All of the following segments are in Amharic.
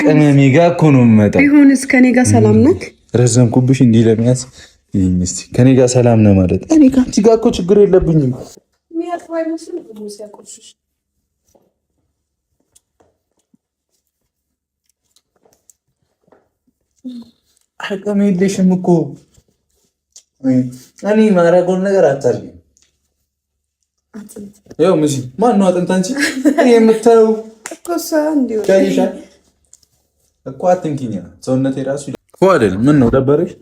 ቅመሜ ጋር እኮ ነው የምመጣው። ቢሆንስ ከኔ ጋር ሰላም ነህ? ረዘምኩብሽ እንዲህ ለመያዝ እስኪ ከኔ ጋር ሰላም ነህ ማለት እኔ ከአንቺ ጋር እኮ ችግር የለብኝም። አቅም የለሽም እኮ እኔ ማረገውን ነገር አታርጊም። ያው ምሲ ማን ነው አጥንት? አንቺ የምታየው እኮ አትንኪኛ። ሰውነቴ ራሱ እኮ አይደል? ምን ነው ደበረሽ?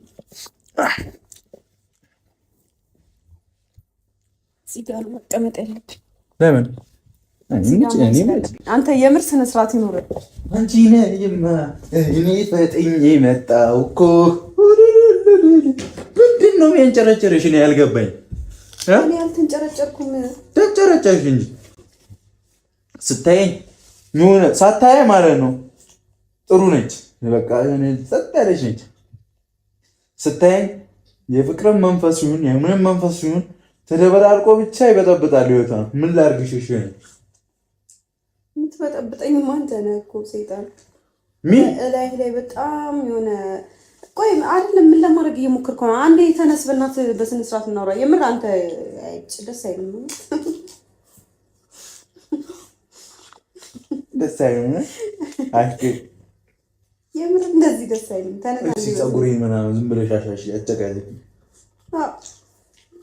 እዚህ ጋር መቀመጥ ያለብኝ ለምን? አንተ የምር ስነ ስርዓት ይኖራል። አንቺ እኔ ፈጥኜ መጣሁ እኮ። ምንድን ነው የሚያንጨረጨርሽ? እኔ ያልገባኝ እኔ አልተንጨረጨርኩም። ተንጨረጨርሽ እንጂ ስታየኝ የሆነ ሳታየ ማለት ነው። ጥሩ ነች፣ በቃ ጸጥ ያለች ነች። ስታየኝ የፍቅርን መንፈስ ይሁን የምንም መንፈስ ይሁን ተደበላልቆ ብቻ ይበጠብጣል ህይወቷ። ምን ላድርግሽ? እሺ የምትበጠብጠኝ አንተ ነህ እኮ ሰይጣን። እላይ ላይ በጣም የሆነ ቆይ አይደለም፣ ምን ለማድረግ እየሞከርኩ ነው? አንዴ ተነስ፣ በእናትህ በስነ ስርዓት እናውራ። የምር አንተ ደስ አይልም፣ ደስ አይልም። የምር እንደዚህ ደስ አይልም። ተነስ፣ ፀጉሬን ምናምን ዝም ብለሽ አሻሽ አጨቃጨቂ።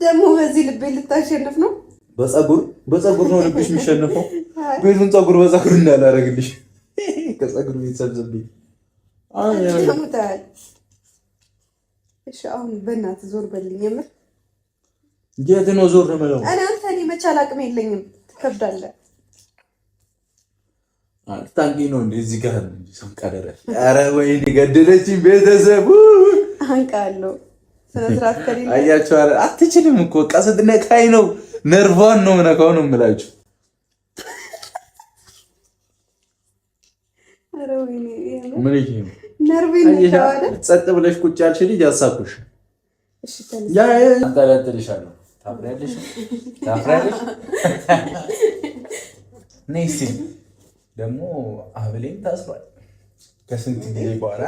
ደግሞ በዚህ ልቤ ልታሸንፍ ነው። በፀጉር በፀጉር ነው ልብሽ የሚሸንፈው። ቤቱን ፀጉር በፀጉር እንዳላረግልሽ ከፀጉር ቤት ሰብስቤ እሺ አሁን በእናትህ ዞር በልኝ። የምር የት ነው ዞር የምለው? እኔ አንተ እኔ መቻል አቅም የለኝም። ትከብዳለህ። ታንቂ ነው እንደ እዚህ ጋር ሰንቀደረ። ኧረ ወይኔ ገደለችኝ። ቤተሰቡ አንቃለሁ። ስነ ስርዓት ከሌለ አያችሁ፣ አትችልም እኮ በቃ ስትነካኝ ነው ነርቫን ነው የምነካው ነው የምላችሁ። ኧረ ወይኔ ምን ይሄ ጸጥ ብለሽ ቁጭ ያልሽ ልጅ አሳኩሽ። አንጠለጥልሻለሁ። ታፍሪያለሽ፣ ታፍሪያለሽ። ነይ እስኪ ደግሞ አብሌም ታስሯል ከስንት ጊዜ በኋላ።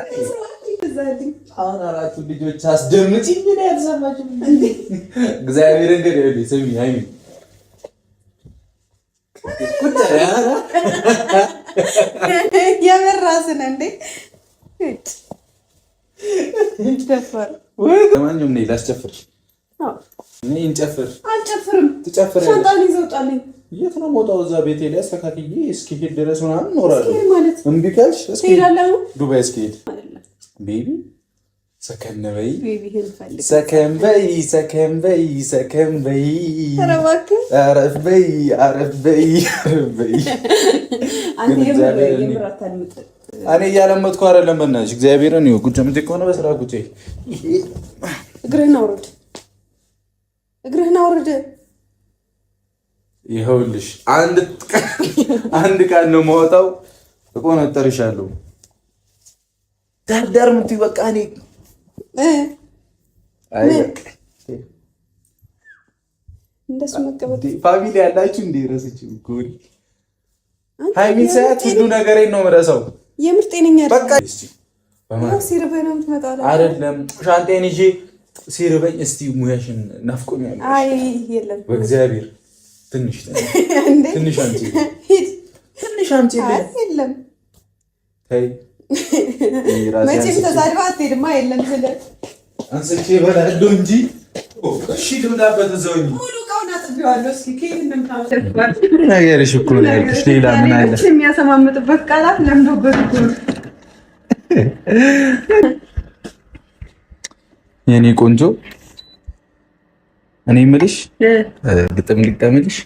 አሁን አራቱ ልጆች አስደምጪኝ። ምን ያልሰማችም እግዚአብሔርን ግን ስሚ አይሚ ቁጭ የምር ራስን እንዴ ለማንኛውም ነይ ላስጨፍር። እንጨፍር። አልጨፍርም። ትጨፍሪያለሽ? ሻንጣን ይዘው ውጣልኝ። የት ነው የምወጣው? እዛ ቤቴ ላይ አስተካክዬ እስኪሄድ ድረስ ምናምን እኖራለሁ። እምቢ ካልሽ ዱባይ እስኪሄድ baby ሰከን በይ፣ ሰከን በይ፣ ሰከን በይ፣ ሰከን በይ፣ አረፍ በይ፣ አረፍ በይ፣ አረፍ በይ። እኔ እያለመጥኩ አይደለም። በእናትሽ እግዚአብሔርን ይኸው ቁጭ የምትይ ከሆነ በስራ ቁጭ። እግርህን አውርድ፣ እግርህን አውርድ። ይኸውልሽ አንድ ቃል ነው የማወጣው፣ እቆነጠርሻለሁ። ዳርዳር የምትይው በቃ እኔ እንደሱ መቀበል family ያላችሁ እንደ ረስቼው እኮ ሀይሚን ሳያት ሁሉ ነገሬን ነው የምረሳው። የምር ጤነኛ ሲርበኝ ነው የምትመጣው አይደለም? ሻንጤን ይዤ ሲርበኝ እስቲ ሙያሽን ናፍቆኛል። አይ የለም፣ በእግዚአብሔር ትንሽ ትንሽ አምጪ፣ ትንሽ አምጪ። የለም ተይ፣ መቼም ተሳድባ አትሄድማ። የለም ስለ አንስቼ እበላለሁ እንጂ እሺ ልብላበት እዛው ነገርሽ እኮ ነው ያልኩሽ። ሌላ ምን አለ የሚያሰማምጥበት ቃላት ለምዶበት እኮ ነው። የኔ ቆንጆ እኔ የምልሽ ግጥም ልግጠምልሽ።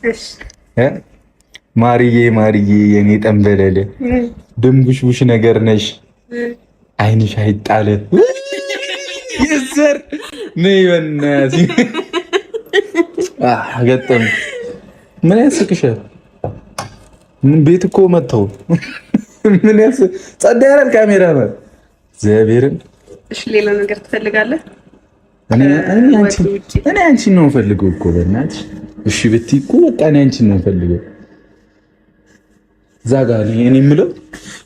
ማርዬ ማርዬ የኔ ጠንበለል ድንቡሽቡሽ ነገር ነሽ፣ አይንሽ አይጣል ይዘር ነይ በእናትሽ ገጠም ምን ያስቅሻል? ምን ቤት እኮ መጥተው ምን ያስ ጸዳ ያላል ካሜራ ማለት እግዚአብሔርን። እሺ ሌላ ነገር ትፈልጋለህ? እኔ አንቺን ነው የምፈልገው እኮ በእናትሽ። እሺ ብትይ እኮ በቃ እኔ አንቺን ነው የምፈልገው። እዛ ጋር እኔ የምለው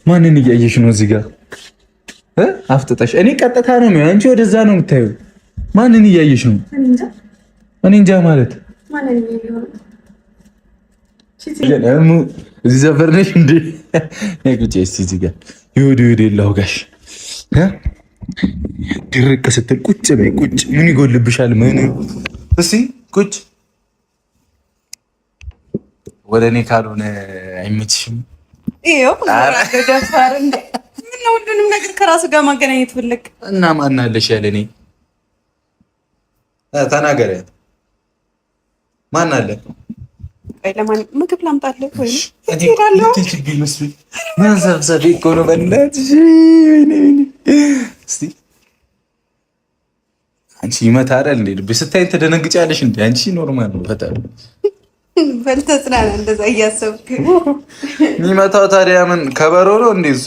ማንን እያየሽ ነው? እዚህ ጋር አፍጥጠሽ። እኔ ቀጥታ ነው የሚሆን፣ አንቺ ወደዛ ነው የምታየው። ማንን እያየሽ ነው? እኔ እንጃ ማለት እዚህ ሰፈር ነሽ እንዴ? ቁጭ እስኪ እዚህ ጋር ይሁድ ይሁድ የለው ጋሽ ድርቅ ስትል ቁጭ በይ ቁጭ። ምን ይጎልብሻል? ምን እስኪ ቁጭ። ወደ እኔ ካልሆነ አይመችሽም። ምነው ሁሉንም ነገር ከራሱ ጋር ማገናኘት ፈለግ? እና ማን አለሽ ያለ እኔ ተናገረ። ማን አለ? ምግብ ላምጣልህ ወይ? መሰብሰብ እኮ ነው በእናትሽ። እስኪ አንቺ ይመታ አይደል እንዴ? ልብሽ ስታይ ትደነግጫለሽ እንዴ? አንቺ normal ነው በጣም በልተህ ጽናና። እንደዛ እያሰብክ የሚመታው ታዲያ ምን ከበሮ ነው እንዴ እሱ?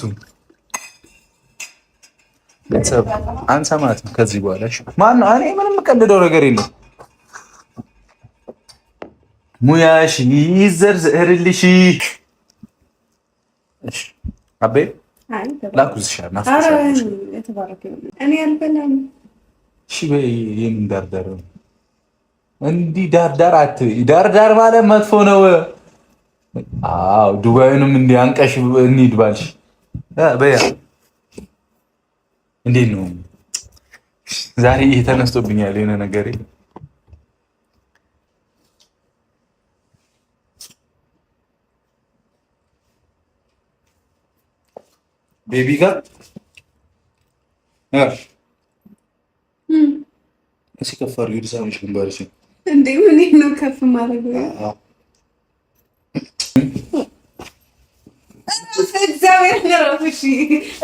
ቤተሰብ አንሰማትም ከዚህ በኋላ ማነው? እኔ ምንም የምቀልደው ነገር የለም። ሙያሽ ይዘርዝርልሽ። አቤ ላኩዝሻ ይህን ዳርዳር እንዲህ ዳርዳር አትበይ። ዳርዳር ማለት መጥፎ ነው። አዎ ዱባዩንም እንዲህ አንቀሽ እንሂድ ባልሽ በያ እንዴት ነው ዛሬ? ይሄ ተነስቶብኛል የሆነ ነገር ቤቢ ጋር እስኪ ከፍ አድርጊው ልሳምሽ ግንባርሽን። እንዴ ምን ነው ከፍ ማድረግ? እግዚአብሔር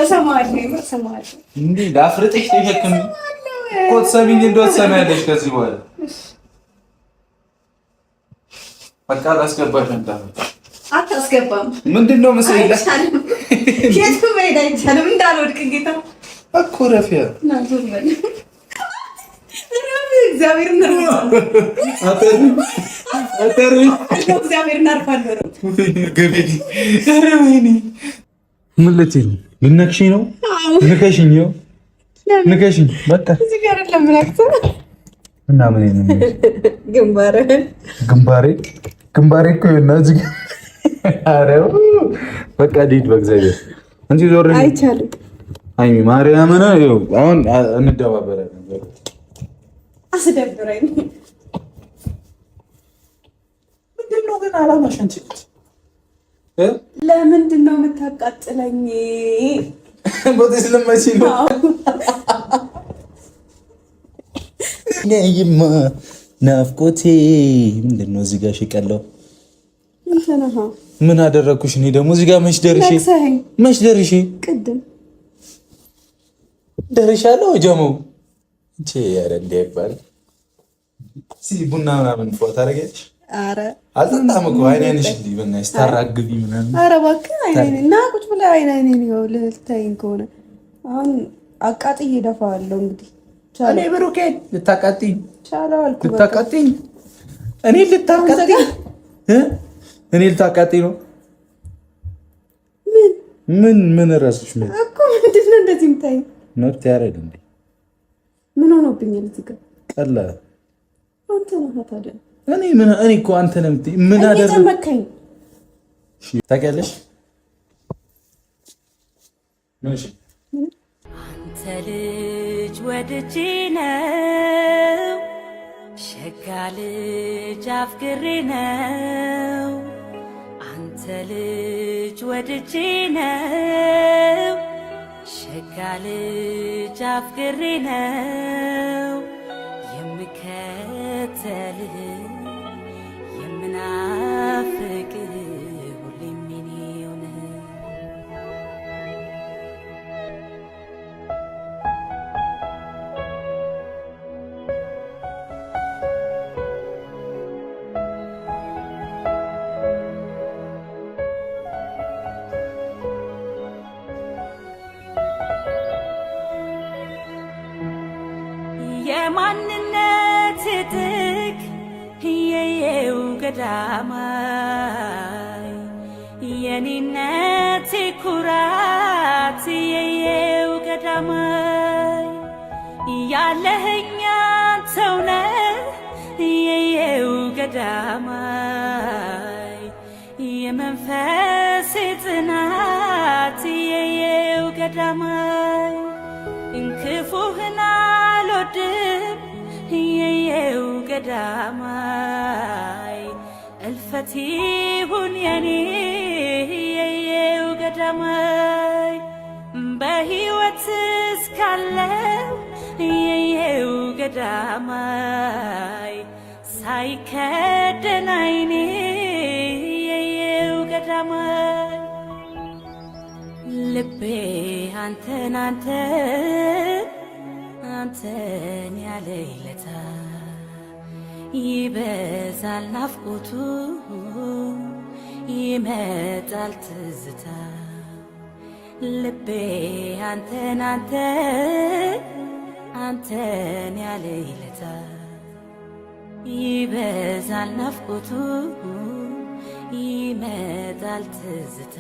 እሰማለሁ እሰማለሁ። እንዴ ላፍርጥሽ ተሸክሚ እኮ ትሰሚኝ እንደው ትሰሚያለሽ። ከዚህ በኋላ በቃ አላስገባሽም። አታስገባም። ምንድን ነው ምስል የትም መሄድ አይቻልም። እንዳልወድቅ ጌታ እኮ ረፊያ ምን ልትይ ነው? ልነክሽኝ ነው? ንከሽኝ፣ ንከሽኝ። በቃ እና ምን ግንባሬ ግንባሬ እኮ ይኸውና እዚህ ጋር። ኧረ በቃ ልሂድ በእግዚአብሔር እንጂ ዞር አይቻልም። አይ ማርያምን፣ ይኸው አሁን እንደባበራለን። አስደብረኝ። ምንድን ነው ግን አላማሽ? አንቺ ለምንድን ነው የምታቃጥለኝ? ቦቴ ስለመቼ ነው? እኔማ ናፍቆቴ ምንድን ነው እዚህ ጋር ሽቀለው ምን አደረግኩሽ? እኔ ደግሞ እዚህ ጋር መች ደርሼ መች ደርሼ ቅድም ደርሻለሁ። ጀመው እንቺ ኧረ እንዲህ አይባልም። ቡና ምናምን ፏ ታደርጊያለሽ? ኧረ አልጠጣም እኮ አይን አይንሽ እንዲህ በእናትሽ ታራግቢ ምናምን። ኧረ እባክህ አይን አይኔን እና ቁጭ ብለህ አይን አይኔን ይኸውልህ ልታይኝ ከሆነ አሁን አቃጥዬ እደፋዋለሁ። እንግዲህ እኔ ብሩኬን ልታቃጥኝ ቻለው አልኩህ። ልታቃጥኝ እኔ ልታቃጥኝ እኔ ልታቃጥኝ ነው። ምን ምን ምን እራስሽ ምን እኮ ምንድን ነው እንደዚህ የምታይኝ? መብት ያደርግ እንዴ? ምን ሆኖብኛል እዚህ ጋር? ቀላል አንተ ነህ ታዲያ። እኔ ምን እኔ እኮ አንተ ነህ የምትይኝ። ምን አደረግህ? ጨመከኝ። ታውቂያለሽ? ምን እሺ፣ አንተ ልጅ ወድጄ ነው ሸጋ ልጅ አፍቅሬ ነው አንተ ልጅ ወድጄ ነው ሸጋ ልጅ አፍቅሬ ነው የምከተልህ የምናፍቅህ ሁሌም የኔው ነህ። የማንነት ጥግ የየው ገዳማይ የኔነቴ ኩራት የየው ገዳማይ ያለኸኝ አንተው ነህ የየው ገዳማይ የመንፈሴ ጽናት የየው ገዳማይ እንክፉህን አልወድም የየው ገዳማይ እልፈት ይሁን የኔ የየው ገዳማይ በሕይወት እስካለው የየው ገዳማይ ሳይከደን ዓይኔ የየው ገዳማይ ልቤ አንተን አንተን አንተን ያለ ይለታ ይበዛል ናፍቆቱ ይመጣል ትዝታ ልቤ አንተን አንተን አንተን ያለ ይለታ ይበዛል ናፍቆቱ ይመጣል ትዝታ።